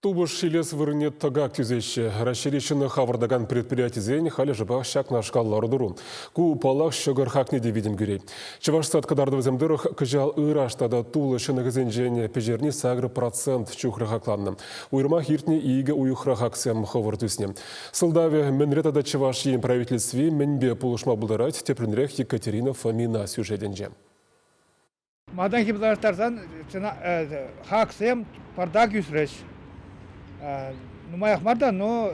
Тупӑш илес вырӑнне тӑкак тӳсеҫҫӗ. Раҫҫейри ҫӑнӑх авӑртакан предприятисен халӗ шӑпах ҫакнашкал лару-тӑру. Ку, паллах, ҫӑкӑр хакне те витӗм кӳрет. Чӑвашстат кӑтартӑвӗсем тӑрӑх кӑҫал ыраш тата тулӑ ҫӑнӑхӗсенчен пӗҫерни 8% чухлӗ хакланнӑ. Уйрӑмах иртнӗ икӗ уйӑхра хаксем хӑвӑрт ӳснӗ. Сӑлтавӗ мӗнре тата Чӑваш Ен правительстви мӗнпе пулӑшма пултарать, тӗплӗнрех Екатерина Фомина сюжетӗнче. Малтанхи паллаштарсан хаксем пӑртак ӳсрӗҫ. Нумаях мар та, но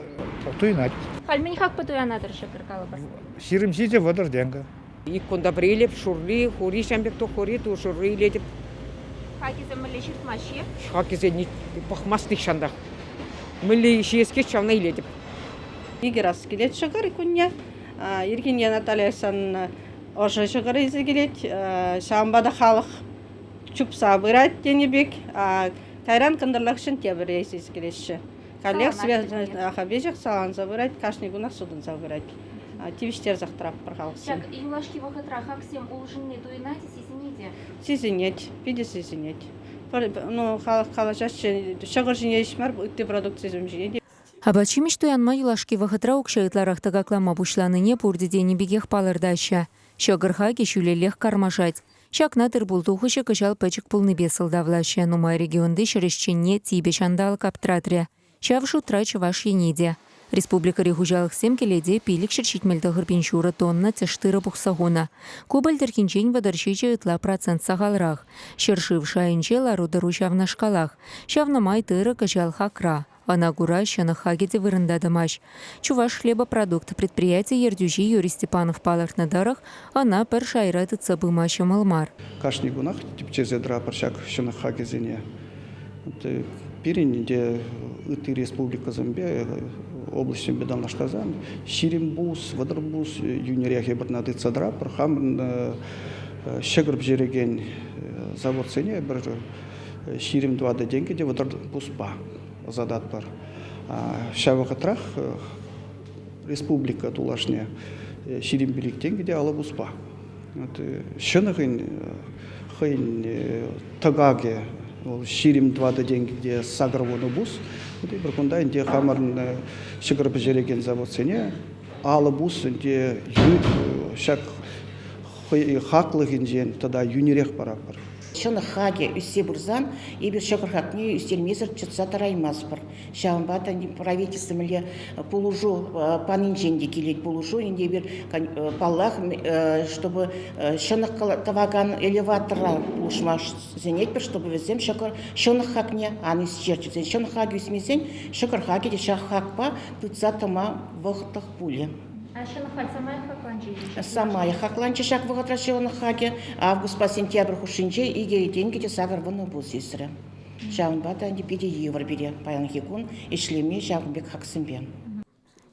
туйӑнать. Халь мӗн хакпа туянатӑр ҫӑкӑр калӑпӑр? 27-30 тенкӗ. Ик кунта пӗр илеп, шурри, хури, ҫам пек хури, ту шурри илетӗп. Хакӗсем мӗнле ҫыртмаҫҫӗ? Хакӗсем пӑхмасть нихҫан та. Мӗнле ҫиес килет, ҫавна илетӗп. Икӗ раз килет ҫӑкӑр кунне. Ирхине Наталья Александровна ӑшӑ ҫӑкӑр илсе килет. Ҫавӑнпа та халӑх чупса пырать тенӗ пек. Кайран кӑнтӑрлах хыҫҫӑн тепӗр рейс илсе килеҫҫӗ. Каллех веҫех саланса пырать, кашни кунах сутӑнса пырать. Тивӗҫтерсех тӑратпӑр халӑхсем. Ҫак юлашки вӑхӑтра хаксем улшӑнни туйӑнать-и, сисӗнет-и? Сисӗнет, питӗ сисӗнет. Ну, халӑх калаҫаҫҫӗ, ҫӑкӑр ҫине ҫеҫ мар, ытти продукцисем ҫине те. Апат-ҫимӗҫ туянма юлашки вӑхӑтра укҫа ытларах тӑкаклама пуҫланине пурте тенӗ пекех палӑртаҫҫӗ. Ҫӑкӑр хакӗ ҫӳлеллех кармашать. Ҫакна тыр-пул тухӑҫӗ кӑҫал пӗчӗк пулнипе сӑлтавлаҫҫӗ. Нумай регионти ҫӗр ӗҫченне типӗ ҫанталӑк аптратрӗ. Ҫав шутра Чӑваш Ене те. Республикӑри хуҫалӑхсем кӗлете 579 пин ҫурӑ тонна тӗш тырӑ пухса хунӑ. Ку пӗлтӗрхинчен 37 ытла процент сахалрах. Ҫӗршыв шайӗнче лару-тӑру ҫавнашкалах. Ҫавна май тырӑ кӑҫал хакра. Ӑна кура ҫӑнӑх хакӗ те вырӑнта тӑмасть. Чувашхлебопродукт предприяти ертӳҫи Юрий Степанов палӑртнӑ тӑрӑх, ӑна пӗр шайра тытса пыма ҫӑмӑл мар. Кашни кунах тӗпчесе тӑратпӑр ҫак ҫӑнӑх хакӗсене. Пирӗн ӗнтӗ ытти республикӑсемпе, облаҫсемпе танлаштарсан 20 пус, 30 пус йӳнӗрех эпир ӑна тытса тӑратпӑр. Хамӑрӑн ҫӑкӑр пӗҫерекен заводсене эпир 24 тенкӗ те 30 пуспа ӑсататпӑр. Ҫав вӑхӑтрах республика тулашне 25 тенкӗ те алӑ пуспа. Ҫӑнӑхӗн хӑйӗн тӑкакӗ вӑл 24 тенкӗ те 80 пус. Эпир кунта ӗнтӗ хамӑрӑн ҫӑкӑр пӗҫерекен заводсене алӑ пус ӗнтӗ ҫак хаклӑхӗнчен тата йӳнӗрех паратпӑр. Ҫӑнӑх хакӗ ӳссе пырсан эпир ҫӑкӑр хакне ӳстермесӗр чӑтса тӑраймастпӑр. Ҫавӑнпа та правительство мӗнле пулӑшу панинчен те килет пулӑшу. Ӗнтӗ эпир, паллах, чтобы ҫӑнӑх тӑвакан элеватора пулӑшма сӗнетпӗр, чтобы вӗсем ҫӑкӑр ҫӑнӑх хакне ан ӳстерччӗр. Ҫӑнӑх хакӗ ӳсмесен ҫӑкӑр хакӗ те ҫак хакпа тытса тӑма вӑхӑтлӑх пулӗ. Ҫӑнӑх халь самаях хакланчӗ-и? Самаях хакланчӗ ҫак вӑхӑтра ҫӑнӑх хакӗ. Августпа сентябрь хушшинче икӗ тенкӗ те 80 пус ӳсрӗ. Ҫавӑнпа та ӗнтӗ питӗ йывӑр пире паянхи кун ӗҫлеме ҫакӑн пек хаксемпе.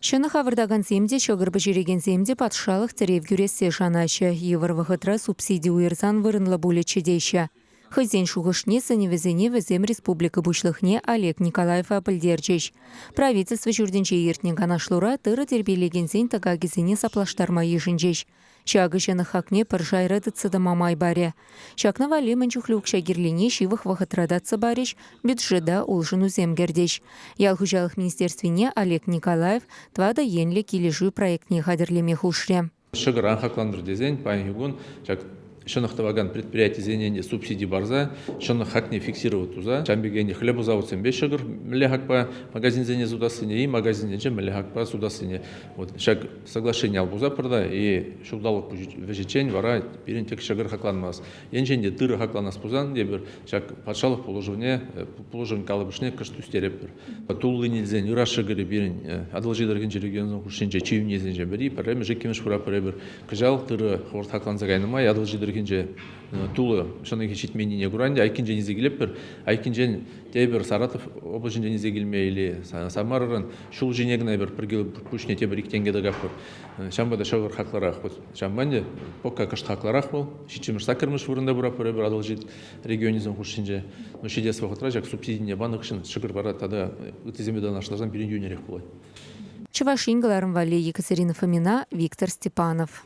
Ҫӑнӑх авӑртакансем те, ҫӑкӑр пӗҫерекенсем те патшалӑх тӗрев кӳрессе шанаҫҫӗ. Йывӑр вӑхӑтра субсиди уйӑрсан вырӑнлӑ пулӗччӗ теҫҫӗ. Хӑйсен шухӑшне, сӗнӗвӗсене вӗсем республика Пуҫлӑхне Олег Николаева пӗлтерчӗҫ. Правительство ҫуртӗнче иртнӗ канашлура тырӑ тирпейлекенсен тӑкакӗсене саплаштарма йышӑнчӗҫ. Ҫакӑ ҫӑнӑх хакне пӗр шайра тытса тӑма май парӗ. Ҫакна валли мӗн чухлӗ укҫа кирлине ҫывӑх вӑхӑтра татса парӗҫ, бюджета улшӑнусем кӗртӗҫ. Ял хуҫалӑх министерствине Олег Николаев тӑватӑ енлӗ килӗшӳ проектне хатӗрлеме хушрӗ. Ҫӑкӑран хаклантӑр тесен паянхи кун ҫак ҫӑнӑх тӑвакан предприятисене те субсиди парса ҫӑнӑх хакне фиксировать туса ҫавӑн пек ӗнтӗ хлебозаводсемпе ҫӑкӑр мӗнле хакпа магазинсене сутассине и магазинсенче мӗнле хакпа сутассине вот ҫак соглашение ал пусатпӑр та и ҫулталӑк вӗҫӗччен вара пирӗн тек ҫӑкӑр хакланмасть. Енчен те тырӑ хакланас пулсан эпир ҫак патшалӑх пулӑшӑвне пулӑшӑвӗн калӑпӑшне кӑшт ӳстеретпӗр. Туллин илсен ыраш ҫӑкӑрӗ пирӗн Атӑлҫи тӑрӑхӗнчи регионсен хушшинче чи йӳннисенчен пӗри, пӗрремӗш, иккӗмӗш пыратпӑр эпир. Кӑҫал тырӑ хӑвӑрт хакланса кайнӑ май Атӑлҫи тӑрӑхӗнче тулӑ ҫӑнӑхӗ ҫитменнине кура ӗнтӗ айккинчен илсе килетпӗр. Айккинчен тепӗр Саратов облаҫӗнчен илсе килме или Самарӑран ҫул ҫине кӑна эпир пӗр кило пуҫне тепӗр ик тенке тӑкатпӑр. Ҫавӑнпа та ҫӑкӑр хаклӑрах. Вот ҫавӑнпа ӗнтӗ пока кӑшт хаклӑрах вӑл. Ҫиччӗмӗш, саккӑрмӗш вырӑнта пыратпӑр эпир Атӑлҫи регионӗсем хушшинче. Но ҫитес вӑхӑтра ҫак субсидине панӑ хыҫҫӑн ҫӑкӑр вара тата ыттисемпе танлаштарсан пирӗн йӳнӗрех пулать. Чӑваш Ен кӑларӑм валли Екатерина Фомина, Виктор Степанов.